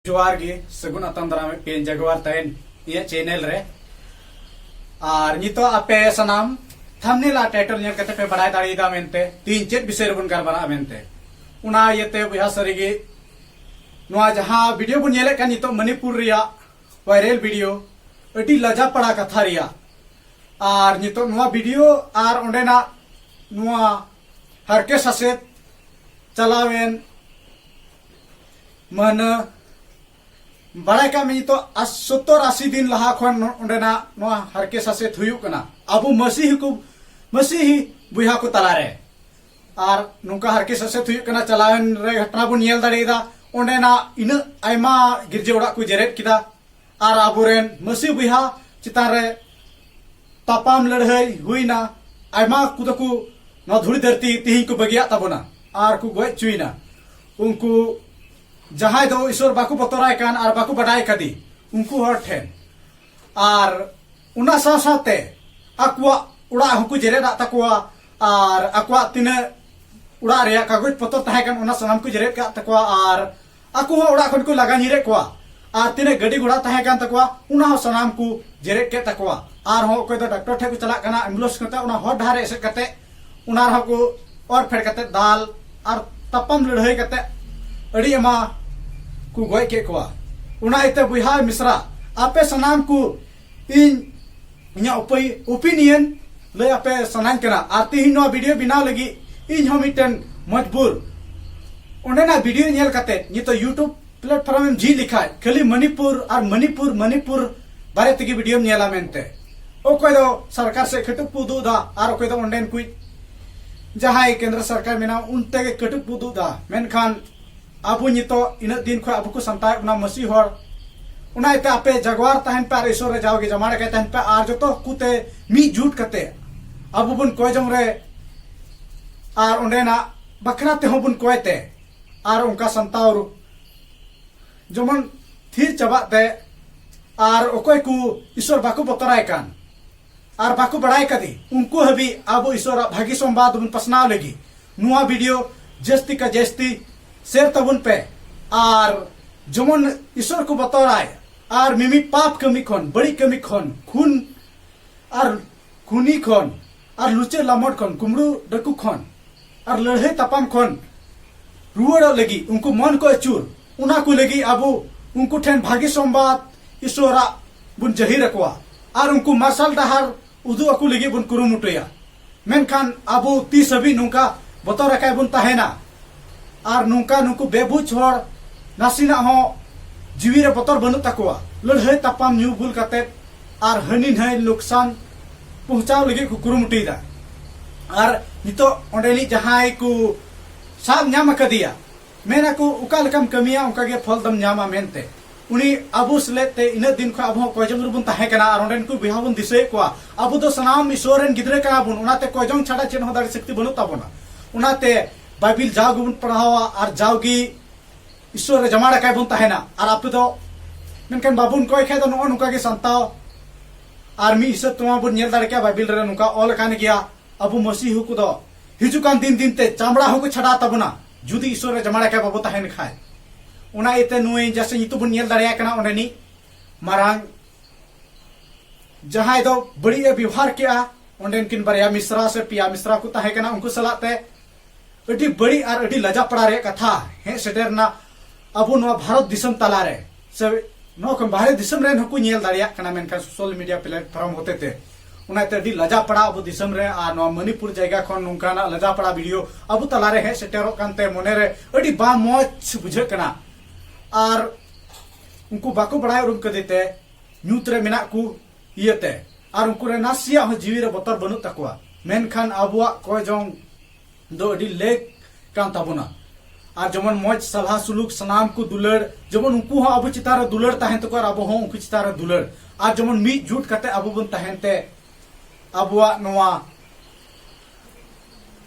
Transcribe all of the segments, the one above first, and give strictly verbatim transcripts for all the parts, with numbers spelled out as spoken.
ᱡᱚᱦᱟᱨ ᱜᱮ, ᱥᱟᱹᱜᱩᱱ ᱟᱛᱟᱝ ᱫᱟᱨᱟᱢᱮᱫ ᱯᱮᱭᱟᱹᱧ ᱡᱟᱜᱣᱟᱨ ᱛᱟᱦᱮᱱ ᱤᱧᱟᱹᱜ ᱪᱮᱱᱮᱞ ᱨᱮ᱾ ᱟᱨ ᱱᱤᱛᱚᱜ ᱟᱯᱮ ᱥᱟᱱᱟᱢ ᱛᱷᱟᱢᱵᱱᱮᱞ ᱟᱨ ᱴᱟᱭᱴᱮᱞ ᱧᱮᱞ ᱠᱟᱛᱮ ᱯᱮ ᱵᱟᱲᱟᱭ ᱫᱟᱲᱮᱭᱟᱫᱟ ᱢᱮᱱᱛᱮ ᱛᱤᱦᱤᱧ ᱪᱮᱫ ᱵᱤᱥᱚᱭ ᱨᱮᱵᱚᱱ ᱜᱟᱞᱢᱟᱨᱟᱜᱼᱟ ᱢᱮᱱᱛᱮ᱾ ᱚᱱᱟ ᱤᱭᱟᱹᱛᱮ ᱵᱚᱭᱦᱟ, ᱥᱟᱹᱨᱤᱜᱮ ᱱᱚᱣᱟ ᱡᱟᱦᱟᱸ ᱵᱷᱤᱰᱤᱭᱳ ᱵᱚᱱ ᱧᱮᱞᱮᱫ ᱠᱟᱱ ᱱᱤᱛᱚᱜ ᱢᱟᱱᱤᱯᱩᱨ ᱨᱮᱭᱟᱜ ᱵᱷᱟᱭᱨᱟᱞ ᱵᱷᱤᱰᱤᱭᱳ, ᱟᱹᱰᱤ ᱞᱟᱡᱟᱯᱟᱲᱟ ᱠᱟᱛᱷᱟ ᱨᱮᱭᱟᱜ᱾ ᱟᱨ ᱱᱤᱛᱚᱜ ᱱᱚᱣᱟ ᱵᱷᱤᱰᱤᱭᱳ ᱟᱨ ᱚᱸᱰᱮᱱᱟᱜ ᱱᱚᱣᱟ ᱦᱟᱨᱠᱮᱛ ᱥᱟᱥᱮᱛ ᱪᱟᱞᱟᱣᱮᱱ ᱢᱟᱹᱦᱱᱟᱹ, ᱵᱟᱲᱟᱭ ᱠᱟᱜ ᱢᱮ, ᱱᱤᱛᱚᱜ ᱟᱥ-, ᱥᱚᱛᱛᱚᱨ ᱟᱥᱤ ᱫᱤᱱ ᱞᱟᱦᱟ ᱠᱷᱚᱱ ᱱᱚ-, ᱚᱸᱰᱮᱱᱟᱜ ᱱᱚᱣᱟ ᱦᱟᱨᱠᱮᱛ ᱥᱟᱥᱮᱛ ᱦᱩᱭᱩᱜ ᱠᱟᱱᱟ ᱟᱵᱚ ᱢᱟᱹᱥᱤᱦᱤ ᱠᱚ, ᱢᱟᱹᱥᱤᱦᱤ ᱵᱚᱭᱦᱟ ᱠᱚ ᱛᱟᱞᱟᱨᱮ᱾ ᱟᱨ ᱱᱚᱝᱠᱟ ᱦᱟᱨᱠᱮᱛ ᱥᱟᱥᱮᱛ ᱦᱩᱭᱩᱜ ᱠᱟᱱᱟ᱾ ᱪᱟᱞᱟᱣᱮᱱ ᱨᱮ ᱜᱷᱚᱴᱱᱟ ᱵᱚᱱ ᱧᱮᱞ ᱫᱟᱲᱮᱭᱟᱫᱟ, ᱚᱸᱰᱮᱱᱟᱜ ᱤᱱᱟᱹᱜ ᱟᱭᱢᱟ ᱜᱤᱨᱡᱟᱹ ᱚᱲᱟᱜ ᱠᱚ ᱡᱮᱨᱮᱫ ᱠᱮᱫᱟ᱾ ᱟᱨ ᱟᱵᱚᱨᱮᱱ ᱢᱟᱹᱥᱤ ᱵᱚᱭᱦᱟ ᱪᱮᱛᱟᱱ ᱨᱮ ᱛᱟᱯᱟᱢ ᱞᱟᱹᱲᱦᱟᱹᱭ ᱦᱩᱭᱱᱟ᱾ ᱟᱭᱢᱟ ᱠᱚᱫᱚ ᱠᱚ ᱱᱚᱣᱟ ᱫᱷᱩᱲᱤ ᱫᱷᱟᱹᱨᱛᱤ ᱛᱤᱦᱤᱧ ᱠᱚ ᱵᱟᱹᱜᱤᱭᱟᱜ ᱛᱟᱵᱚᱱᱟ ᱟᱨ ᱠᱚ ᱜᱚᱡ ᱦᱚᱪᱚᱭᱮᱱᱟ᱾ ᱩᱱᱠᱩ ᱡᱟᱦᱟᱸᱭ ᱫᱚ ᱤᱥᱚᱨ ᱵᱟᱠᱚ ᱵᱚᱛᱚᱨᱟᱭ ᱠᱟᱱ ᱟᱨ ᱵᱟᱠᱚ ᱵᱟᱰᱟᱭ ᱠᱟᱫᱮ, ᱩᱱᱠᱩ ᱦᱚᱲ ᱴᱷᱮᱱ᱾ ᱟᱨ ᱚᱱᱟ ᱥᱟᱶ ᱥᱟᱶᱛᱮ ᱟᱠᱚᱣᱟᱜ ᱚᱲᱟᱜ ᱦᱚᱸᱠᱚ ᱡᱮᱨᱮᱫ ᱟᱜ ᱛᱟᱠᱚᱣᱟ᱾ ᱟᱨ ᱟᱠᱚᱣᱟᱜ ᱛᱤᱱᱟᱹᱜ ᱚᱲᱟᱜ ᱨᱮᱭᱟᱜ ᱠᱟᱜᱚᱡᱽ ᱯᱚᱛᱚᱨ ᱛᱟᱦᱮᱸ ᱠᱟᱱ, ᱚᱱᱟ ᱥᱟᱱᱟᱢ ᱠᱚ ᱡᱮᱨᱮᱫ ᱠᱟᱜ ᱛᱟᱠᱚᱣᱟ᱾ ᱟᱨ ᱟᱠᱚ ᱦᱚᱸ ᱚᱲᱟᱜ ᱠᱷᱚᱱ ᱠᱚ ᱞᱟᱜᱟ ᱧᱤᱨᱮᱫ ᱠᱚᱣᱟ᱾ ᱟᱨ ᱛᱤᱱᱟᱹᱜ ᱜᱟᱹᱰᱤ ᱜᱷᱚᱲᱟ ᱛᱟᱦᱮᱸ ᱠᱟᱱ ᱛᱟᱠᱚᱣᱟ, ᱚᱱᱟ ᱦᱚᱸ ᱥᱟᱱᱟᱢ ᱠᱚ ᱡᱮᱨᱮᱫ ᱠᱮᱫ ᱛᱟᱠᱚᱣᱟ᱾ ᱟᱨᱦᱚᱸ ᱚᱠᱚᱭ ᱫᱚ ᱰᱟᱠᱛᱚᱨ ᱴᱷᱮᱱ ᱠᱚ ᱪᱟᱞᱟᱜ ᱠᱟᱱᱟ, ᱮᱢᱵᱩᱞᱮᱱᱥ ᱠᱟᱛᱮ ᱚᱱᱟ ᱦᱚᱨ ᱰᱟᱦᱟᱨ ᱨᱮ ᱮᱥᱮᱫ ᱠᱟᱛᱮ, ᱚᱱᱟ ᱨᱮᱦᱚᱸ ᱠᱚ ᱚᱨ ᱯᱷᱮᱰ ᱠᱟᱛᱮ ᱫᱟᱞ ᱟᱨ ᱛᱟᱯᱟᱢ ᱞᱟᱹᱲᱦᱟᱹᱭ ᱠᱟᱛᱮ ᱟᱹᱰᱤ ᱟᱭᱢᱟ ᱠᱚ ᱜᱚᱡ ᱠᱮᱫ ᱠᱚᱣᱟ᱾ ᱚᱱᱟ ᱤᱭᱟᱹᱛᱮ ᱵᱚᱭᱦᱟ ᱢᱤᱥᱨᱟ, ᱟᱯᱮ ᱥᱟᱱᱟᱢ ᱠᱚ ᱤᱧ ᱤᱧᱟᱹᱜ ᱩᱯᱟᱹᱭ, ᱚᱯᱤᱱᱤᱭᱚᱱ ᱞᱟᱹᱭ ᱟᱯᱮ ᱥᱟᱱᱟᱧ ᱠᱟᱱᱟ᱾ ᱟᱨ ᱛᱤᱦᱤᱧ ᱱᱚᱣᱟ ᱵᱷᱤᱰᱤᱭᱳ ᱵᱮᱱᱟᱣ ᱞᱟᱹᱜᱤᱫ ᱤᱧ ᱦᱚᱸ ᱢᱤᱫᱴᱮᱱ ᱢᱚᱡᱽᱵᱩᱨ᱾ ᱚᱸᱰᱮᱱᱟᱜ ᱵᱷᱤᱰᱤᱭᱳ ᱧᱮᱞ ᱠᱟᱛᱮ ᱱᱤᱛᱚᱜ YouTube ᱯᱞᱟᱴᱯᱷᱚᱨᱢ ᱮᱢ ᱡᱷᱤᱡ ᱞᱮᱠᱷᱟᱡ ᱠᱷᱟᱹᱞᱤ ᱢᱚᱱᱤᱯᱩᱨ ᱟᱨ ᱢᱚᱱᱤᱯᱩᱨ, ᱢᱚᱱᱤᱯᱩᱨ ᱵᱟᱨᱮ ᱛᱮᱜᱮ ᱵᱷᱤᱰᱤᱭᱳᱢ ᱧᱮᱞᱟ ᱢᱮᱱᱛᱮ᱾ ᱚᱠᱚᱭ ᱫᱚ ᱥᱚᱨᱠᱟᱨ ᱥᱮᱫ ᱠᱟᱹᱴᱩᱵ ᱠᱚ ᱩᱫᱩᱜ ᱮᱫᱟ ᱟᱨ ᱚᱠᱚᱭ ᱫᱚ ᱚᱸᱰᱮᱱ ᱠᱚ ᱡᱟᱦᱟᱸᱭ ᱠᱮᱱᱫᱨᱚ ᱥᱚᱨᱠᱟᱨ ᱢᱮᱱᱟᱜᱼᱟ ᱩᱱᱛᱮ ᱜᱮ ᱠᱟᱹᱴᱩᱵ ᱠᱚ ᱩᱫᱩᱜ ᱮᱫᱟ᱾ ᱢᱮᱱᱠᱷᱟᱱ ᱟᱵᱚ ᱱᱤᱛᱚᱜ ᱤᱱᱟᱹᱜ ᱫᱤᱱ ᱠᱷᱚᱱ ᱟᱵᱚ ᱠᱚ ᱥᱟᱱᱛᱟᱣᱮᱫ ᱵᱚᱱᱟ ᱢᱟᱹᱥᱤ ᱦᱚᱲ, ᱚᱱᱟ ᱤᱭᱟᱹᱛᱮ ᱟᱯᱮ ᱡᱟᱜᱣᱟᱨ ᱛᱟᱦᱮᱱ ᱯᱮ ᱟᱨ ᱤᱥᱚᱨ ᱨᱮ ᱡᱟᱣᱜᱮ ᱡᱟᱢᱟᱲ ᱟᱠᱟᱭ ᱛᱟᱦᱮᱱ ᱯᱮ ᱟᱨ ᱡᱚᱛᱚ ᱠᱚᱛᱮ ᱢᱤᱫ ᱡᱩᱴ ᱠᱟᱛᱮ ᱟᱵᱚ ᱵᱚᱱ ᱠᱚᱭ ᱡᱚᱝ ᱨᱮ ᱟᱨ ᱚᱸᱰᱮᱱᱟᱜ ᱵᱟᱠᱷᱨᱟ ᱛᱮᱦᱚᱸ ᱵᱚᱱ ᱠᱚᱭ ᱛᱮ ᱟᱨ ᱚᱱᱠᱟ ᱥᱟᱱᱛᱟᱣ ᱨᱩ-, ᱡᱮᱢᱚᱱ ᱛᱷᱤᱨ ᱪᱟᱵᱟᱜ ᱛᱮ ᱟᱨ ᱚᱠᱚᱭ ᱠᱚ ᱤᱥᱚᱨ ᱵᱟᱠᱚ ᱵᱚᱛᱚᱨᱟᱭ ᱠᱟᱱ ᱟᱨ ᱵᱟᱠᱚ ᱵᱟᱲᱟᱭ ᱠᱟᱫᱮ, ᱩᱱᱠᱩ ᱦᱟᱹᱵᱤᱡ ᱟᱵᱚ ᱤᱥᱚᱨᱟᱜ ᱵᱷᱟᱹᱜᱤ ᱥᱚᱢᱵᱟᱫ ᱵᱚᱱ ᱯᱟᱥᱱᱟᱣ ᱞᱟᱹᱜᱤᱫ ᱱᱚᱣᱟ ᱵᱷᱤᱰᱤᱭᱳ ᱡᱟᱹᱥᱛᱤ ᱠᱟ ᱡᱟᱹᱥᱛᱤ ᱥᱮᱭᱟᱨ ᱛᱟᱵᱚᱱ ᱯᱮ᱾ ᱟᱨ ᱡᱮᱢᱚᱱ ᱤᱥᱚᱨ ᱠᱚ ᱵᱚᱛᱚᱨᱟᱭ ᱟᱨ ᱢᱤᱢᱤᱫ ᱯᱟᱯ ᱠᱟᱹᱢᱤ ᱠᱷᱚᱱ, ᱵᱟᱹᱲᱤᱡ ᱠᱟᱹᱢᱤ ᱠᱷᱚᱱ, ᱠᱷᱩᱱ ᱟᱨ ᱠᱷᱩᱱᱤ ᱠᱷᱚᱱ ᱟᱨ ᱞᱩᱪᱟᱹ ᱞᱟᱢᱚᱴ ᱠᱷᱚᱱ, ᱠᱩᱢᱲᱩ ᱰᱟᱹᱠᱩ ᱠᱷᱚᱱ ᱟᱨ ᱞᱟᱹᱲᱦᱟᱹᱭ ᱛᱟᱯᱟᱢ ᱠᱷᱚᱱ ᱨᱩᱣᱟᱹᱲᱚᱜ ᱞᱟᱹᱜᱤᱫ, ᱩᱱᱠᱩ ᱢᱚᱱ ᱠᱚ ᱟᱹᱪᱩᱨ, ᱚᱱᱟ ᱠᱚ ᱞᱟᱹᱜᱤᱫ ᱟᱵᱚ ᱩᱱᱠᱩ ᱴᱷᱮᱱ ᱵᱷᱟᱹᱜᱤ ᱥᱚᱢᱵᱟᱫ ᱤᱥᱚᱨᱟᱜ ᱵᱚᱱ ᱡᱟᱹᱦᱤᱨ ᱟᱠᱚᱣᱟ᱾ ᱟᱨ ᱩᱱᱠᱩ ᱢᱟᱨᱥᱟᱞ ᱰᱟᱦᱟᱨ ᱩᱫᱩᱜ ᱟᱠᱚ ᱞᱟᱹᱜᱤᱫ ᱵᱚᱱ ᱠᱩᱨᱩᱢᱩᱴᱩᱭᱟ᱾ ᱢᱮᱱᱠᱷᱟᱱ ᱟᱵᱚ ᱛᱤᱥ ᱦᱟᱹᱵᱤᱡ ᱱᱚᱝᱠᱟ ᱵᱚᱛᱚᱨ ᱟᱠᱟᱭ ᱵᱚᱱ ᱛᱟᱦᱮᱱᱟ? ᱟᱨ ᱱᱚᱝᱠᱟ ᱱᱩᱠᱩ ᱵᱮᱵᱩᱡᱽ ᱦᱚᱲ ᱱᱟᱥᱮᱱᱟᱜ ᱦᱚᱸ ᱡᱤᱣᱤ ᱨᱮ ᱵᱚᱛᱚᱨ ᱵᱟᱹᱱᱩᱜ ᱛᱟᱠᱚᱣᱟ, ᱞᱟᱹᱲᱦᱟᱹᱭ ᱛᱟᱯᱟᱢ, ᱧᱩ ᱵᱩᱞ ᱠᱟᱛᱮ ᱟᱨ ᱦᱟᱹᱱᱤ ᱱᱟᱹᱭ ᱞᱚᱠᱥᱟᱱ ᱯᱚᱦᱪᱟᱣ ᱞᱟᱹᱜᱤᱫ ᱠᱚ ᱠᱩᱨᱩᱢᱩᱴᱩᱭᱮᱫᱟ᱾ ᱟᱨ ᱱᱤᱛᱚᱜ ᱚᱸᱰᱮᱱᱤᱡ ᱡᱟᱦᱟᱸᱭ ᱠᱚ ᱥᱟᱵ ᱧᱟᱢ ᱟᱠᱟᱫᱮᱭᱟ, ᱢᱮᱱᱟᱠᱚ, "ᱚᱠᱟ ᱞᱮᱠᱟᱢ ᱠᱟᱹᱢᱤᱭᱟ, ᱚᱱᱠᱟ ᱜᱮ ᱯᱷᱚᱞ ᱫᱚᱢ ᱧᱟᱢᱟ" ᱢᱮᱱᱛᱮ᱾ ᱩᱱᱤ ᱟᱵᱚ ᱥᱮᱞᱮᱫ ᱛᱮ ᱤᱱᱟᱹᱜ ᱫᱤᱱ ᱠᱷᱚᱱ ᱟᱵᱚ ᱦᱚᱸ ᱠᱚᱭᱡᱚᱝ ᱨᱮᱵᱚᱱ ᱛᱟᱦᱮᱸ ᱠᱟᱱᱟ ᱟᱨ ᱚᱸᱰᱮᱱ ᱠᱚ ᱵᱚᱭᱦᱟ ᱵᱚᱱ ᱫᱤᱥᱟᱹᱭᱮᱫ ᱠᱚᱣᱟ᱾ ᱟᱵᱚ ᱫᱚ ᱥᱟᱱᱟᱢ ᱤᱥᱚᱨ ᱨᱮᱱ ᱜᱤᱫᱽᱨᱟᱹ ᱠᱟᱱᱟ ᱵᱚᱱ, ᱚᱱᱟᱛᱮ ᱠᱚᱭᱡᱚᱝ ᱪᱷᱟᱰᱟ ᱪᱮᱫ ᱦᱚᱸ ᱫᱟᱲᱮ ᱥᱚᱠᱛᱤ ᱵᱟᱹᱱᱩᱜ ᱛᱟᱵᱚᱱᱟ᱾ ᱚᱱᱟᱛᱮ ᱵᱟᱭᱵᱤᱞ ᱡᱟᱣ ᱜᱮᱵᱚᱱ ᱯᱟᱲᱦᱟᱣᱟ ᱟᱨ ᱡᱟᱣᱜᱮ ᱤᱥᱚᱨ ᱨᱮ ᱡᱟᱢᱟᱲ ᱟᱠᱟᱭ ᱵᱚᱱ ᱛᱟᱦᱮᱱᱟ᱾ ᱟᱨ ᱟᱯᱮ ᱫᱚ, ᱢᱮᱱᱠᱷᱟᱱ ᱵᱟᱵᱚᱱ ᱠᱚᱭ ᱠᱷᱟᱡ ᱫᱚ ᱱᱚᱜᱼᱚ ᱱᱚᱝᱠᱟ ᱜᱮ ᱥᱟᱱᱛᱟᱣ᱾ ᱟᱨ ᱢᱤᱫ ᱦᱤᱥᱟᱹᱵ ᱛᱮᱢᱟ ᱵᱚᱱ ᱧᱮᱞ ᱫᱟᱲᱮ ᱠᱮᱭᱟ, ᱵᱟᱭᱵᱤᱞ ᱨᱮ ᱱᱚᱝᱠᱟ ᱚᱞ ᱟᱠᱟᱱ ᱜᱮᱭᱟ, ᱟᱵᱚ ᱢᱟᱹᱥᱤᱦᱩ ᱠᱚᱫᱚ ᱦᱤᱡᱩᱜ ᱠᱟᱱ ᱫᱤᱱ ᱫᱤᱱ ᱛᱮ ᱪᱟᱢᱲᱟ ᱦᱚᱸᱠᱚ ᱪᱷᱟᱰᱟᱣ ᱛᱟᱵᱚᱱᱟ, ᱡᱩᱫᱤ ᱤᱥᱚᱨ ᱨᱮ ᱡᱟᱢᱟᱲ ᱟᱠᱟᱭ ᱵᱟᱵᱚ ᱛᱟᱦᱮᱱ ᱠᱷᱟᱡ᱾ ᱚᱱᱟ ᱤᱭᱟᱹᱛᱮ ᱱᱩᱭ ᱡᱟᱥᱮ ᱧᱩᱛᱩᱢ ᱵᱚᱱ ᱧᱮᱞ ᱫᱟᱲᱮᱭᱟᱜ ᱠᱟᱱᱟ, ᱚᱸᱰᱮᱱᱤᱡ ᱢᱟᱨᱟᱝ ᱡᱟᱦᱟᱸᱭ ᱫᱚ ᱵᱟᱹᱲᱤᱡ ᱮ ᱵᱮᱵᱚᱦᱟᱨ ᱠᱮᱜᱼᱟ, ᱚᱸᱰᱮᱱ ᱠᱤᱱ ᱵᱟᱨᱭᱟ ᱢᱤᱥᱨᱟ ᱥᱮ ᱯᱮᱭᱟ ᱢᱤᱥᱨᱟ ᱠᱚ ᱛᱟᱦᱮᱸ ᱠᱟᱱᱟ, ᱩᱱᱠᱩ ᱥᱟᱞᱟᱜ ᱛᱮ ᱟᱹᱰᱤ ᱵᱟᱹᱲᱤᱡ ᱟᱨ ᱟᱹᱰᱤ ᱞᱟᱡᱟᱯᱟᱲᱟ ᱨᱮᱭᱟᱜ ᱠᱟᱛᱷᱟ ᱦᱮᱡ ᱥᱮᱴᱮᱨ ᱮᱱᱟ ᱟᱵᱚ ᱱᱚᱣᱟ ᱵᱷᱟᱨᱚᱛ ᱫᱤᱥᱚᱢ ᱛᱟᱞᱟᱨᱮ, ᱥᱮ ᱱᱚᱣᱟ ᱠᱷᱚᱱ ᱵᱟᱦᱨᱮ ᱫᱤᱥᱚᱢ ᱨᱮᱱ ᱦᱚᱸᱠᱚ ᱧᱮᱞ ᱫᱟᱲᱮᱭᱟᱜ ᱠᱟᱱᱟ, ᱢᱮᱱᱠᱷᱟᱱ ᱥᱳᱥᱟᱞ ᱢᱤᱰᱤᱭᱟ ᱯᱞᱟᱴᱯᱷᱚᱨᱢ ᱦᱚᱛᱮ ᱛᱮ᱾ ᱚᱱᱟᱛᱮ ᱟᱹᱰᱤ ᱞᱟᱡᱟᱯᱟᱲᱟ ᱟᱵᱚ ᱫᱤᱥᱚᱢ ᱨᱮ, ᱟᱨ ᱱᱚᱣᱟ ᱢᱚᱱᱤᱯᱩᱨ ᱡᱟᱭᱜᱟ ᱠᱷᱚᱱ ᱱᱚᱝᱠᱟᱱᱟᱜ ᱞᱟᱡᱟᱯᱟᱲᱟ ᱵᱷᱤᱰᱤᱭᱳ ᱟᱵᱚ ᱛᱟᱞᱟᱨᱮ ᱦᱮᱡ ᱥᱮᱴᱮᱨᱚᱜ ᱠᱟᱱᱛᱮ ᱢᱚᱱᱮᱨᱮ ᱟᱹᱰᱤ ᱵᱟᱝ ᱢᱚᱡᱽ ᱵᱩᱡᱷᱟᱹᱜ ᱠᱟᱱᱟ᱾ ᱟᱨ ᱩᱱᱠᱩ ᱵᱟᱠᱚ ᱵᱟᱲᱟᱭ ᱩᱨᱩᱢ ᱠᱟᱫᱮ ᱛᱮ ᱧᱩᱛ ᱨᱮ ᱢᱮᱱᱟᱜ ᱠᱚ ᱤᱭᱟᱹᱛᱮ, ᱟᱨ ᱩᱱᱠᱩ ᱨᱮ ᱱᱟᱥᱮᱭᱟᱜ ᱦᱚᱸ ᱡᱤᱣᱤ ᱨᱮ ᱵᱚᱛᱚᱨ ᱵᱟᱹᱱᱩᱜ ᱛᱟᱠᱚᱣᱟ᱾ ᱢᱮᱱᱠᱷᱟᱱ ᱟᱵᱚᱣᱟᱜ ᱠᱚᱭ ᱡᱚᱝ ᱫᱚ ᱟᱹᱰᱤ ᱞᱮᱠ ᱠᱟᱱ ᱛᱟᱵᱚᱱᱟ᱾ ᱟᱨ ᱡᱮᱢᱚᱱ ᱢᱚᱡᱽ ᱥᱟᱞᱦᱟ ᱥᱩᱞᱩᱠ, ᱥᱟᱱᱟᱢ ᱠᱚ ᱫᱩᱞᱟᱹᱲ, ᱡᱮᱢᱚᱱ ᱩᱱᱠᱩ ᱦᱚᱸ ᱟᱵᱚ ᱪᱮᱛᱟᱱ ᱨᱮ ᱫᱩᱞᱟᱹᱲ ᱛᱟᱦᱮᱱ ᱛᱟᱠᱚᱣᱟ ᱟᱨ ᱟᱵᱚ ᱦᱚᱸ ᱩᱱᱠᱩ ᱪᱮᱛᱟᱱ ᱨᱮ ᱫᱩᱞᱟᱹᱲ᱾ ᱟᱨ ᱡᱮᱢᱚᱱ ᱢᱤᱫ ᱡᱩᱴ ᱠᱟᱛᱮ ᱟᱵᱚ ᱵᱚᱱ ᱛᱟᱦᱮᱱ ᱛᱮ ᱟᱵᱚᱣᱟᱜ ᱱᱚᱣᱟ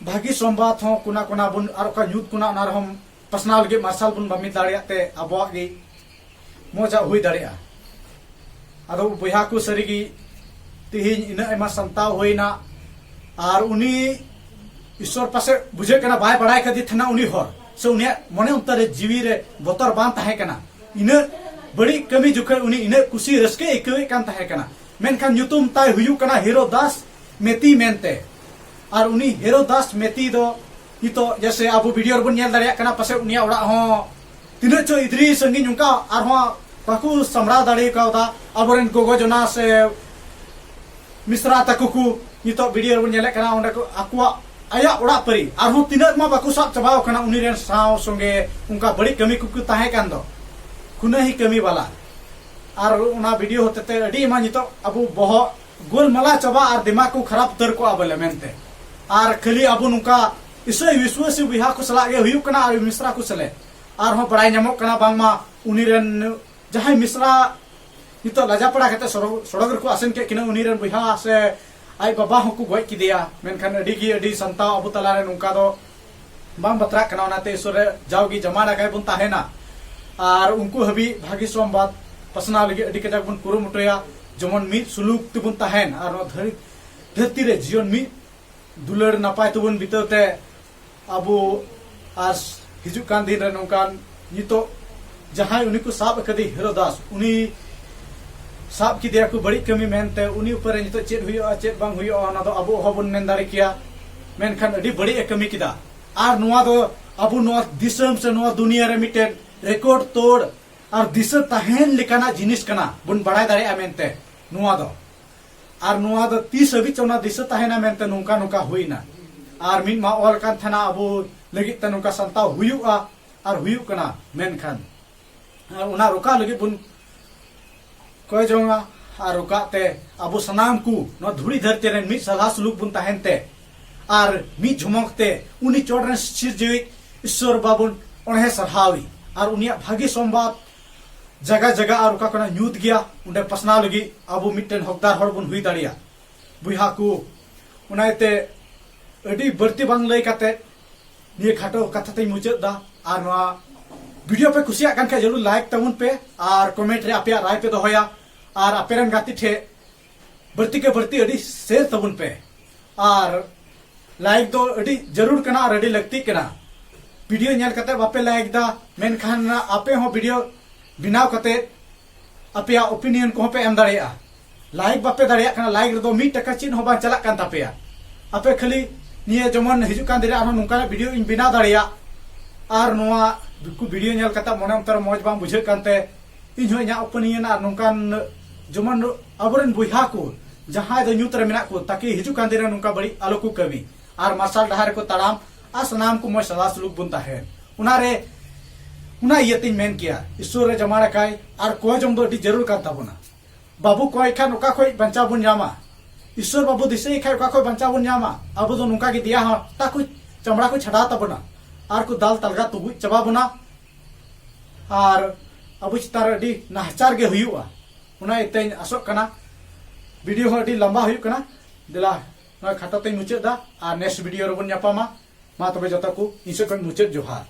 ᱵᱷᱟᱹᱜᱤ ᱥᱚᱢᱵᱟᱫ ᱦᱚᱸ ᱠᱚᱱᱟ ᱠᱚᱱᱟ ᱵᱚᱱ ᱟᱨ ᱚᱠᱟ ᱧᱩᱛ ᱠᱚᱱᱟ ᱚᱱᱟ ᱨᱮᱦᱚᱸ ᱯᱟᱥᱱᱟᱣ ᱞᱟᱹᱜᱤᱫ ᱢᱟᱨᱥᱟᱞ ᱵᱚᱱ ᱵᱟᱢᱤ ᱫᱟᱲᱮᱭᱟᱜ ᱛᱮ ᱟᱵᱚᱣᱟᱜ ᱜᱮ ᱢᱚᱡᱟᱜ ᱦᱩᱭ ᱫᱟᱲᱮᱭᱟᱜᱼᱟ᱾ ᱟᱫᱚ ᱵᱚᱭᱦᱟ ᱠᱚ, ᱥᱟᱹᱨᱤᱜᱮ ᱛᱮᱦᱮᱧ ᱤᱱᱟᱹᱜ ᱟᱭᱢᱟ ᱥᱟᱱᱛᱟᱣ ᱦᱩᱭᱱᱟ, ᱟᱨ ᱩᱱᱤ ᱤᱥᱚᱨ ᱯᱟᱥᱮ ᱵᱩᱡᱷᱟᱹᱜ ᱠᱟᱱᱟ ᱵᱟᱭ ᱵᱟᱲᱟᱭ ᱠᱟᱫᱮ ᱛᱟᱦᱮᱱᱟ ᱩᱱᱤ ᱦᱚᱲ, ᱥᱮ ᱩᱱᱤᱭᱟᱜ ᱢᱚᱱᱮ ᱚᱱᱛᱚᱨ ᱨᱮ ᱡᱤᱣᱤ ᱨᱮ ᱵᱚᱛᱚᱨ ᱵᱟᱝ ᱛᱟᱦᱮᱸ ᱠᱟᱱᱟ᱾ ᱤᱱᱟᱹᱜ ᱵᱟᱹᱲᱤᱡ ᱠᱟᱹᱢᱤ ᱡᱚᱠᱷᱚᱱ ᱩᱱᱤ ᱤᱱᱟᱹᱜ ᱠᱩᱥᱤ ᱨᱟᱹᱥᱠᱟᱹ ᱟᱹᱭᱠᱟᱹᱣᱮᱫ ᱠᱟᱱ ᱛᱟᱦᱮᱸ ᱠᱟᱱᱟ, ᱢᱮᱱᱠᱷᱟᱱ ᱧᱩᱛᱩᱢ ᱛᱟᱭ ᱦᱩᱭᱩᱜ ᱠᱟᱱᱟ ᱦᱤᱨᱳ ᱫᱟᱥ ᱢᱮᱛᱤ ᱢᱮᱱᱛᱮ᱾ ᱟᱨ ᱩᱱᱤ ᱦᱤᱨᱳ ᱫᱟᱥ ᱢᱮᱛᱤ ᱫᱚ ᱱᱤᱛᱚᱜ ᱡᱮᱥᱮ ᱟᱵᱚ ᱵᱷᱤᱰᱤᱭᱳ ᱨᱮᱵᱚᱱ ᱧᱮᱞ ᱫᱟᱲᱮᱭᱟᱜ ᱠᱟᱱᱟ, ᱯᱟᱥᱮᱡ ᱩᱱᱤᱭᱟᱜ ᱚᱲᱟᱜ ᱦᱚᱸ ᱛᱤᱱᱟᱹᱜ ᱪᱚ ᱤᱫᱨᱤ ᱥᱟᱺᱜᱤᱧ, ᱚᱱᱠᱟ ᱟᱨᱦᱚᱸ ᱵᱟᱠᱚ ᱥᱟᱢᱵᱲᱟᱣ ᱫᱟᱲᱮ ᱠᱟᱣᱫᱟ ᱟᱵᱚᱨᱮᱱ ᱜᱚᱜᱚ ᱡᱚᱱᱟ ᱥᱮ ᱢᱤᱥᱨᱟ ᱛᱟᱠᱚ ᱠᱚ᱾ ᱱᱤᱛᱚᱜ ᱵᱷᱤᱰᱤᱭᱳ ᱨᱮᱵᱚᱱ ᱧᱮᱞᱮᱫ ᱠᱟᱱᱟ, ᱚᱸᱰᱮ ᱠᱚ ᱟᱠᱚᱣᱟᱜ, ᱟᱭᱟᱜ ᱚᱲᱟᱜ ᱯᱟᱹᱨᱤ ᱟᱨᱦᱚᱸ ᱛᱤᱱᱟᱹᱜ ᱢᱟ ᱵᱟᱠᱚ ᱥᱟᱵ ᱪᱟᱵᱟᱣ ᱠᱟᱱᱟ ᱩᱱᱤ ᱨᱮᱱ ᱥᱟᱶ ᱥᱚᱸᱜᱮ ᱚᱱᱠᱟ ᱵᱟᱹᱲᱤᱡ ᱠᱟᱹᱢᱤ ᱠᱚᱠᱚ ᱛᱟᱦᱮᱸ ᱠᱟᱱ ᱫᱚ, ᱠᱷᱩᱱᱟᱹᱦᱤ ᱠᱟᱹᱢᱤ ᱵᱟᱞᱟ᱾ ᱟᱨ ᱚᱱᱟ ᱵᱷᱤᱰᱤᱭᱳ ᱦᱚᱛᱮᱛᱮ ᱟᱹᱰᱤ ᱟᱭᱢᱟ ᱱᱤᱛᱚᱜ ᱟᱵᱚ ᱵᱚᱦᱚᱜ ᱜᱳᱞᱢᱟᱞᱟ ᱪᱟᱵᱟ ᱟᱨ ᱫᱤᱢᱟᱜᱽ ᱠᱚ ᱠᱷᱟᱨᱟᱯ ᱩᱛᱟᱹᱨ ᱠᱚᱜᱼᱟ ᱵᱚᱞᱮ ᱢᱮᱱᱛᱮ᱾ ᱟᱨ ᱠᱷᱟᱹᱞᱤ ᱟᱵᱚ ᱱᱚᱝᱠᱟ ᱤᱥᱟᱹᱭ ᱵᱤᱥᱣᱟᱹᱥᱤ ᱵᱚᱭᱦᱟ ᱠᱚ ᱥᱟᱞᱟᱜ ᱜᱮ ᱦᱩᱭᱩᱜ ᱠᱟᱱᱟ ᱟᱨ ᱢᱤᱥᱨᱟ ᱠᱚ ᱥᱟᱞᱟᱜ᱾ ᱟᱨᱦᱚᱸ ᱵᱟᱲᱟᱭ ᱧᱟᱢᱚᱜ ᱠᱟᱱᱟ ᱵᱟᱝᱢᱟ ᱩᱱᱤ ᱨᱮᱱ ᱡᱟᱦᱟᱸᱭ ᱢᱤᱥᱨᱟ ᱱᱤᱛᱚᱜ ᱞᱟᱡᱟᱯᱟᱲᱟ ᱠᱟᱛᱮ ᱥᱚᱲᱚᱠ, ᱥᱚᱲᱚᱠ ᱨᱮᱠᱚ ᱟᱥᱮᱱ ᱠᱮᱫ ᱠᱤᱱᱟ ᱩᱱᱤ ᱨᱮᱱ ᱵᱚᱭᱦᱟ ᱥᱮ ᱟᱡ ᱵᱟᱵᱟ ᱦᱚᱸᱠᱚ ᱜᱚᱡ ᱠᱮᱫᱮᱭᱟ᱾ ᱢᱮᱱᱠᱷᱟᱱ ᱟᱹᱰᱤ ᱜᱮ, ᱟᱹᱰᱤ ᱥᱟᱱᱛᱟᱣ ᱟᱵᱚ ᱛᱟᱞᱟᱨᱮ ᱱᱚᱝᱠᱟ ᱫᱚ ᱵᱟᱝ ᱵᱟᱛᱨᱟᱜ ᱠᱟᱱᱟ᱾ ᱚᱱᱟᱛᱮ ᱤᱥᱚᱨ ᱨᱮ ᱡᱟᱣᱜᱮ ᱡᱟᱢᱟ ᱰᱟᱠᱟᱭ ᱵᱚᱱ ᱛᱟᱦᱮᱱᱟ᱾ ᱟᱨ ᱩᱱᱠᱩ ᱦᱟᱹᱵᱤᱡ ᱵᱷᱟᱹᱜᱤ ᱥᱚᱢᱵᱟᱫ ᱯᱟᱥᱱᱟᱣ ᱞᱟᱹᱜᱤᱫ ᱟᱹᱰᱤ ᱠᱟᱡᱟᱠ ᱵᱚᱱ ᱠᱩᱨᱩᱢᱩᱴᱩᱭᱟ, ᱡᱮᱢᱚᱱ ᱢᱤᱫ ᱥᱩᱞᱩᱠ ᱛᱮᱵᱚᱱ ᱛᱟᱦᱮᱱ ᱟᱨ ᱱᱚᱣᱟ ᱫᱷᱟᱹᱨ-, ᱫᱷᱟᱹᱨᱛᱤ ᱨᱮ ᱡᱤᱭᱚᱱ ᱢᱤᱫ ᱫᱩᱞᱟᱹᱲ ᱱᱟᱯᱟᱭ ᱛᱮᱵᱚᱱ ᱵᱤᱛᱟᱹᱣ ᱛᱮ ᱟᱵᱚ ᱟᱨ ᱦᱤᱡᱩᱜ ᱠᱟᱱ ᱫᱤᱱ ᱨᱮ ᱱᱚᱝᱠᱟᱱ ᱱᱤᱛᱚᱜ ᱡᱟᱦᱟᱸᱭ ᱩᱱᱤ ᱠᱚ ᱥᱟᱵ ᱟᱠᱟᱫᱮ ᱦᱤᱨᱳ ᱫᱟᱥ, ᱩᱱᱤ ᱥᱟᱵ ᱠᱮᱫᱮᱭᱟ ᱠᱚ ᱵᱟᱹᱲᱤᱡ ᱠᱟᱹᱢᱤ ᱢᱮᱱᱛᱮ, ᱩᱱᱤ ᱩᱯᱚᱨᱮ ᱱᱤᱛᱚᱜ ᱪᱮᱫ ᱦᱩᱭᱩᱜᱼᱟ, ᱪᱮᱫ ᱵᱟᱝ ᱦᱩᱭᱩᱜᱼᱟ, ᱚᱱᱟ ᱫᱚ ᱟᱵᱚ ᱚᱦᱚᱵᱚᱱ ᱢᱮᱱ ᱫᱟᱲᱮ ᱠᱮᱭᱟ᱾ ᱢᱮᱱᱠᱷᱟᱱ ᱟᱹᱰᱤ ᱵᱟᱹᱲᱤᱡ ᱮ ᱠᱟᱹᱢᱤ ᱠᱮᱫᱟ᱾ ᱟᱨ ᱱᱚᱣᱟ ᱫᱚ ᱟᱵᱚ ᱱᱚᱣᱟ ᱫᱤᱥᱚᱢ ᱥᱮ ᱱᱚᱣᱟ ᱫᱩᱱᱤᱭᱟᱹ ᱨᱮ ᱢᱤᱫᱴᱮᱱ ᱨᱮᱠᱚᱨᱰ ᱛᱳᱲ ᱟᱨ ᱫᱤᱥᱟᱹ ᱛᱟᱦᱮᱱ ᱞᱮᱠᱟᱱᱟᱜ ᱡᱤᱱᱤᱥ ᱠᱟᱱᱟ ᱵᱚᱱ ᱵᱟᱲᱟᱭ ᱫᱟᱲᱮᱭᱟᱜᱼᱟ ᱢᱮᱱᱛᱮ ᱱᱚᱣᱟ ᱫᱚ᱾ ᱟᱨ ᱱᱚᱣᱟ ᱫᱚ ᱛᱤᱥ ᱦᱟᱹᱵᱤᱡ ᱪᱚ ᱚᱱᱟ ᱫᱤᱥᱟᱹ ᱛᱟᱦᱮᱱᱟ ᱢᱮᱱᱛᱮ ᱱᱚᱝᱠᱟ ᱱᱚᱝᱠᱟ ᱦᱩᱭᱱᱟ᱾ ᱟᱨ ᱢᱤᱫ ᱢᱟ ᱚᱞ ᱠᱟᱱ ᱛᱟᱦᱮᱱᱟ ᱟᱵᱚ ᱞᱟᱹᱜᱤᱫ ᱛᱮ ᱱᱚᱝᱠᱟ ᱥᱟᱱᱛᱟᱣ ᱦᱩᱭᱩᱜᱼᱟ ᱟᱨ ᱦᱩᱭᱩᱜ ᱠᱟᱱᱟ, ᱢᱮᱱᱠᱷᱟᱱ ᱟᱨ ᱚᱱᱟ ᱨᱚᱠᱟ ᱞᱟᱹᱜᱤᱫ ᱵᱚᱱ ᱠᱚᱭ ᱡᱚᱝᱟ᱾ ᱟᱨ ᱨᱚᱠᱟᱜ ᱛᱮ ᱟᱵᱚ ᱥᱟᱱᱟᱢ ᱠᱚ ᱱᱚᱣᱟ ᱫᱷᱩᱲᱤ ᱫᱷᱟᱹᱨᱛᱤ ᱨᱮᱱ ᱢᱤᱫ ᱥᱟᱞᱦᱟ ᱥᱩᱞᱩᱠ ᱵᱚᱱ ᱛᱟᱦᱮᱱ ᱛᱮ ᱟᱨ ᱢᱤᱫ ᱡᱷᱚᱢᱚᱠ ᱛᱮ ᱩᱱᱤ ᱪᱚᱴ ᱨᱮᱱ ᱥᱤᱨᱡᱟᱹᱣᱤᱡ ᱤᱥᱥᱚᱨ ᱵᱟᱵᱚᱱ ᱚᱬᱦᱮ ᱥᱟᱨᱦᱟᱣᱤ ᱟᱨ ᱩᱱᱤᱭᱟᱜ ᱵᱷᱟᱹᱜᱤ ᱥᱚᱢᱵᱟᱫ ᱡᱟᱜᱟ ᱡᱟᱜᱟ ᱟᱨ ᱚᱠᱟ ᱠᱚᱨᱮ ᱧᱩᱛ ᱜᱮᱭᱟ ᱚᱸᱰᱮ ᱯᱟᱥᱱᱟᱣ ᱞᱟᱹᱜᱤᱫ ᱟᱵᱚ ᱢᱤᱫᱴᱮᱱ ᱦᱚᱠᱫᱟᱨ ᱦᱚᱲ ᱵᱚᱱ ᱦᱩᱭ ᱫᱟᱲᱮᱭᱟᱜᱼᱟ᱾ ᱵᱚᱭᱦᱟ ᱠᱚ, ᱚᱱᱟ ᱤᱭᱟᱹᱛᱮ ᱟᱹᱰᱤ ᱵᱟᱹᱲᱛᱤ ᱵᱟᱝ ᱞᱟᱹᱭ ᱠᱟᱛᱮ ᱱᱤᱭᱟᱹ ᱠᱷᱟᱴᱚ ᱠᱟᱛᱷᱟ ᱛᱮᱧ ᱢᱩᱪᱟᱹᱫ ᱫᱟ᱾ ᱟᱨ ᱱᱚᱣᱟ ᱵᱷᱤᱰᱤᱭᱳ ᱯᱮ ᱠᱩᱥᱤᱭᱟᱜ ᱠᱟᱱ ᱠᱷᱟᱱ ᱡᱟᱹᱨᱩᱲ ᱞᱟᱭᱤᱠ ᱛᱟᱵᱚᱱ ᱯᱮ ᱟᱨ ᱠᱚᱢᱮᱱᱴ ᱨᱮ ᱟᱯᱮᱭᱟᱜ ᱨᱟᱭ ᱯᱮ ᱫᱚᱦᱚᱭᱟ ᱟᱨ ᱟᱯᱮᱨᱮᱱ ᱜᱟᱛᱮ ᱴᱷᱮᱱ ᱵᱟᱹᱲᱛᱤ ᱠᱮ ᱵᱟᱹᱲᱛᱤ ᱟᱹᱰᱤ ᱥᱮᱭᱟᱨ ᱛᱟᱵᱚᱱ ᱯᱮ᱾ ᱟᱨ ᱞᱟᱭᱤᱠ ᱫᱚ ᱟᱹᱰᱤ ᱡᱟᱹᱨᱩᱲ ᱠᱟᱱᱟ ᱟᱨ ᱟᱹᱰᱤ ᱞᱟᱹᱠᱛᱤᱜ ᱠᱟᱱᱟ᱾ ᱵᱷᱤᱰᱤᱭᱳ ᱧᱮᱞ ᱠᱟᱛᱮ ᱵᱟᱯᱮ ᱞᱟᱭᱤᱠ ᱫᱟ, ᱢᱮᱱᱠᱷᱟᱱ ᱟᱯᱮ ᱦᱚᱸ ᱵᱷᱤᱰᱤᱭᱳ ᱵᱮᱱᱟᱣ ᱠᱟᱛᱮ ᱟᱯᱮᱭᱟᱜ ᱳᱯᱤᱱᱤᱭᱚᱱ ᱠᱚᱦᱚᱸ ᱯᱮ ᱮᱢ ᱫᱟᱲᱮᱭᱟᱜᱼᱟ᱾ ᱞᱟᱭᱤᱠ ᱵᱟᱯᱮ ᱫᱟᱲᱮᱭᱟᱜ ᱠᱟᱱᱟ, ᱞᱟᱭᱤᱠ ᱨᱮᱫᱚ ᱢᱤᱫ ᱴᱟᱠᱟ ᱪᱮᱫ ᱦᱚᱸ ᱵᱟᱝ ᱪᱟᱞᱟᱜ ᱠᱟᱱ ᱛᱟᱯᱮᱭᱟ᱾ ᱟᱯᱮ ᱠᱷᱟᱹᱞᱤ ᱱᱤᱭᱟᱹ ᱡᱮᱢᱚᱱ ᱦᱤᱡᱩᱜ ᱠᱟᱱ ᱫᱤᱱ ᱨᱮ ᱟᱨᱦᱚᱸ ᱱᱚᱝᱠᱟᱱᱟᱜ ᱵᱷᱤᱰᱤᱭᱳ ᱤᱧ ᱵᱮᱱᱟᱣ ᱫᱟᱲᱮᱭᱟᱜ, ᱟᱨ ᱱᱚᱣᱟ ᱠᱚ ᱵᱷᱤᱰᱤᱭᱳ ᱧᱮᱞ ᱠᱟᱛᱮ ᱢᱚᱱᱮ ᱚᱱᱛᱚᱨ ᱢᱚᱡᱽ ᱵᱟᱝ ᱵᱩᱡᱷᱟᱹᱜ ᱠᱟᱱᱛᱮ ᱤᱧ ᱦᱚᱸ ᱤᱧᱟᱹᱜ ᱳᱯᱤᱱᱤᱭᱚᱱ ᱟᱨ ᱱᱚᱝᱠᱟᱱ ᱡᱮᱢᱚᱱ ᱟᱵᱚᱨᱮᱱ ᱵᱚᱭᱦᱟ ᱠᱚ ᱡᱟᱦᱟᱸᱭ ᱫᱚ ᱧᱩᱛ ᱨᱮ ᱢᱮᱱᱟᱜ ᱠᱚ, ᱛᱟᱠᱤ ᱦᱤᱡᱩᱜ ᱠᱟᱱ ᱫᱤᱱ ᱨᱮ ᱱᱚᱝᱠᱟ ᱵᱟᱹᱲᱤᱡ ᱟᱞᱚ ᱠᱚ ᱠᱟᱹᱢᱤ ᱟᱨ ᱢᱟᱨᱥᱟᱞ ᱰᱟᱦᱟᱨ ᱨᱮᱠᱚ ᱛᱟᱲᱟᱢ ᱟᱨ ᱥᱟᱱᱟᱢ ᱠᱚ ᱢᱚᱡᱽ ᱥᱟᱫᱟ ᱥᱩᱞᱩᱠ ᱵᱚᱱ ᱛᱟᱦᱮᱱ᱾ ᱚᱱᱟᱨᱮ, ᱚᱱᱟ ᱤᱭᱟᱹᱛᱮᱧ ᱢᱮᱱ ᱠᱮᱭᱟ, ᱤᱥᱥᱚᱨ ᱨᱮ ᱡᱟᱢᱟᱲ ᱟᱠᱟᱭ ᱟᱨ ᱠᱚᱭ ᱡᱚᱢ ᱫᱚ ᱟᱹᱰᱤ ᱡᱟᱹᱨᱩᱲ ᱠᱟᱱ ᱛᱟᱵᱚᱱᱟ᱾ ᱵᱟᱵᱚ ᱠᱚᱭ ᱠᱷᱟᱱ ᱚᱠᱟ ᱠᱷᱚᱡ ᱵᱟᱧᱪᱟᱣ ᱵᱚᱱ ᱧᱟᱢᱟ? ᱤᱥᱥᱚᱨ ᱵᱟᱵᱚ ᱫᱤᱥᱟᱹᱭ ᱠᱷᱟᱡ ᱚᱠᱟ ᱠᱷᱚᱡ ᱵᱟᱧᱪᱟᱣ ᱵᱚᱱ ᱧᱟᱢᱟ? ᱟᱵᱚ ᱫᱚ ᱱᱚᱝᱠᱟ ᱜᱮ ᱫᱮᱭᱟ ᱦᱟᱨᱛᱟ ᱠᱚ ᱪᱟᱢᱲᱟ ᱠᱚ ᱪᱷᱟᱰᱟᱣ ᱛᱟᱵᱚᱱᱟ ᱟᱨ ᱠᱚ ᱫᱟᱞ ᱛᱟᱞᱜᱟ ᱛᱩᱵᱩᱡ ᱪᱟᱵᱟ ᱵᱚᱱᱟ ᱟᱨ ᱟᱵᱚ ᱪᱮᱛᱟᱱ ᱨᱮ ᱟᱹᱰᱤ ᱱᱟᱦᱟᱪᱟᱨ ᱜᱮ ᱦᱩᱭᱩᱜᱼᱟ᱾ ᱚᱱᱟ ᱤᱭᱟᱹᱛᱮᱧ ᱟᱥᱚᱜ ᱠᱟᱱᱟ ᱵᱷᱤᱰᱤᱭᱳ ᱦᱚᱸ ᱟᱹᱰᱤ ᱞᱟᱢᱵᱟ ᱦᱩᱭᱩᱜ ᱠᱟᱱᱟ᱾ ᱫᱮᱞᱟ, ᱱᱚᱣᱟ ᱠᱷᱟᱴᱚ ᱛᱮᱧ ᱢᱩᱪᱟᱹᱫ ᱫᱟ ᱟᱨ ᱱᱮᱠᱥᱴ ᱵᱷᱤᱰᱤᱭᱳ ᱨᱮᱵᱚᱱ ᱧᱟᱯᱟᱢᱟ᱾ ᱢᱟ ᱛᱚᱵᱮ ᱡᱚᱛᱚ ᱠᱚ ᱤᱧ ᱥᱮᱫ ᱠᱷᱚᱱ ᱢᱩᱪᱟᱹᱫ ᱡᱚᱦᱟᱨ᱾